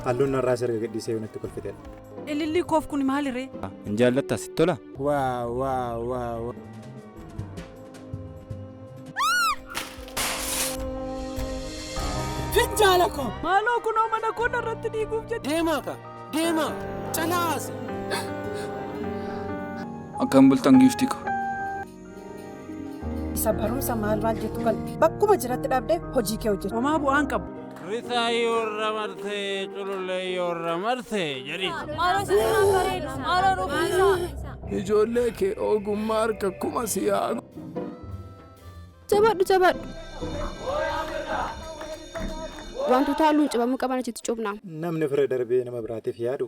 Halluun narraa erga gadhiisee yoonatti kolfitedha. Ilillii koof kun maaliree? Hin jaallattaa sitti tola? Waa waa waa. Finjaala koo! Maaloo kunoo mana koo narratti diiguuf jedhe. Deemaa ka! Deemaa! Calaasi! Akkam bultan giiftii ko. Isa barumsa maal maal jettu kan bakkuma jiratti dhabdee hojii kee hojjetu. Homaa bu'aan qabu. Risaa yoorra martee culullee yoorra martee jedhi. Ijoollee kee ogummaa harka kuma si haa. Jabaadhu jabaadhu. Wantoota halluun cibamuu qaban achitti cubna. Namni fira darbee nama biraatiif yaadu.